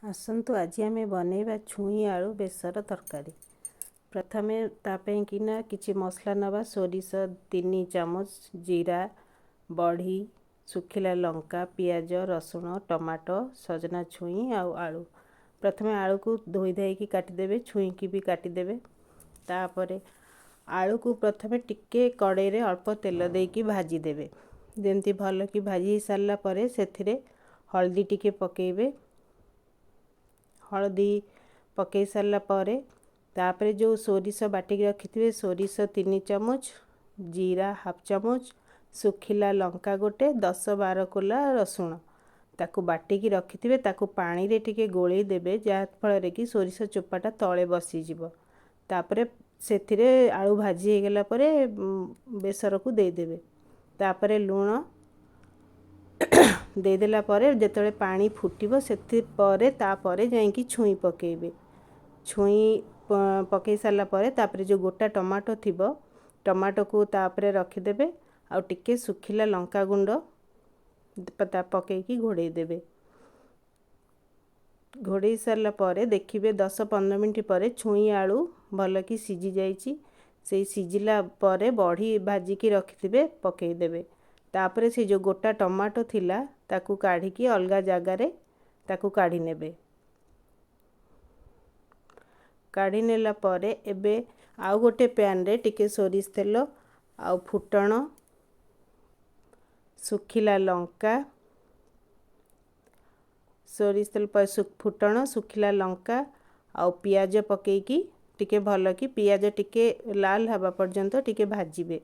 ଆସନ୍ତୁ ଆଜି ଆମେ ବନେଇବା ଛୁଇଁ ଆଳୁ ବେସର ତରକାରୀ। ପ୍ରଥମେ ତା ପାଇଁକିନା କିଛି ମସଲା ନେବା। ସୋରିଷ 3 ଚାମଚ, ଜିରା, ବଢ଼ି, ଶୁଖିଲା ଲଙ୍କା, ପିଆଜ, ରସୁଣ, ଟମାଟୋ, ସଜନା ଛୁଇଁ ଆଉ ଆଳୁ। ପ୍ରଥମେ ଆଳୁକୁ ଧୋଇ ଧାଇକି କାଟିଦେବେ, ଛୁଇଁକି ବି କାଟିଦେବେ। ତାପରେ ଆଳୁକୁ ପ୍ରଥମେ ଟିକେ କଡ଼େଇରେ ଅଳ୍ପ ତେଲ ଦେଇକି ଭାଜିଦେବେ। ଯେମିତି ଭଲକି ଭାଜି ସାରିଲା ପରେ ସେଥିରେ ହଳଦୀ ଟିକେ ପକାଇବେ। ହଳଦୀ ପକାଇ ସାରିଲା ପରେ ତାପରେ ଯେଉଁ ସୋରିଷ ବାଟିକି ରଖିଥିବେ, ସୋରିଷ 3 ଚାମଚ, ଜିରା ହାଫ୍ ଚାମଚ, ଶୁଖିଲା ଲଙ୍କା ଗୋଟେ, 10-12 କୋଲା ରସୁଣ, ତାକୁ ବାଟିକି ରଖିଥିବେ। ତାକୁ ପାଣିରେ ଟିକେ ଗୋଳେଇ ଦେବେ, ଯାହାଫଳରେ କି ସୋରିଷ ଚୋପାଟା ତଳେ ବସିଯିବ। ତାପରେ ସେଥିରେ ଆଳୁ ଭାଜି ହେଇଗଲା ପରେ ବେସରକୁ ଦେଇଦେବେ। ତାପରେ ଲୁଣ ଦେଇଦେଲା ପରେ ଯେତେବେଳେ ପାଣି ଫୁଟିବ, ସେଥିପରେ ତାପରେ ଯାଇକି ଛୁଇଁ ପକାଇବେ। ଛୁଇଁ ପକାଇ ସାରିଲା ପରେ ତାପରେ ଯେଉଁ ଗୋଟା ଟମାଟୋ ଥିବ, ଟମାଟୋକୁ ତାପରେ ରଖିଦେବେ ଆଉ ଟିକେ ଶୁଖିଲା ଲଙ୍କା ଗୁଣ୍ଡ ତା ପକାଇକି ଘୋଡ଼େଇ ଦେବେ। ଘୋଡ଼େଇ ସାରିଲା ପରେ ଦେଖିବେ 10-15 ମିନିଟ୍ ପରେ ଛୁଇଁ ଆଳୁ ଭଲକି ସିଝି ଯାଇଛି। ସେଇ ସିଝିଲା ପରେ ବଢ଼ି ଭାଜିକି ରଖିଥିବେ, ପକାଇଦେବେ। ତାପରେ ସେ ଯେଉଁ ଗୋଟା ଟମାଟୋ ଥିଲା, ତାକୁ କାଢ଼ିକି ଅଲଗା ଜାଗାରେ ତାକୁ କାଢ଼ି ନେବେ। କାଢ଼ି ନେଲା ପରେ ଏବେ ଆଉ ଗୋଟେ ପ୍ୟାନ୍ରେ ଟିକେ ସୋରିଷ ତେଲ ଆଉ ଫୁଟଣ, ଶୁଖିଲା ଲଙ୍କା, ସୋରିଷ ତେଲ, ଫୁଟଣ, ଶୁଖିଲା ଲଙ୍କା ଆଉ ପିଆଜ ପକାଇକି ଟିକେ ଭଲକି ପିଆଜ ଟିକେ ଲାଲ ହେବା ପର୍ଯ୍ୟନ୍ତ ଟିକେ ଭାଜିବେ।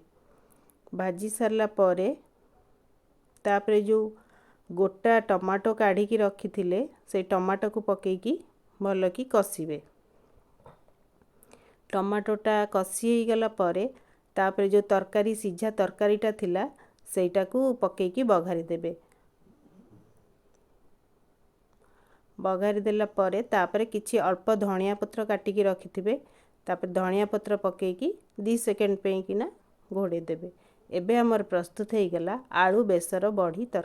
ଭାଜି ସାରିଲା ପରେ ତାପରେ ଯେଉଁ ଗୋଟା ଟମାଟୋ କାଢ଼ିକି ରଖିଥିଲେ, ସେଇ ଟମାଟୋକୁ ପକାଇକି ଭଲକି କଷିବେ। ଟମାଟୋଟା କଷି ହେଇଗଲା ପରେ ତାପରେ ଯେଉଁ ତରକାରୀ, ସିଝା ତରକାରୀଟା ଥିଲା, ସେଇଟାକୁ ପକାଇକି ବଘାରି ଦେବେ। ବଘାରି ଦେଲା ପରେ ତାପରେ କିଛି ଅଳ୍ପ ଧଣିଆ ପତ୍ର କାଟିକି ରଖିଥିବେ, ତାପରେ ଧଣିଆ ପତ୍ର ପକାଇକି 2 ସେକେଣ୍ଡ ପାଇଁକିନା ଘୋଡ଼େଇ ଦେବେ। ଏବେ ଆମର ପ୍ରସ୍ତୁତ ହେଇଗଲା ଆଳୁ ବେସର ବଢ଼ି ତରକାରୀ।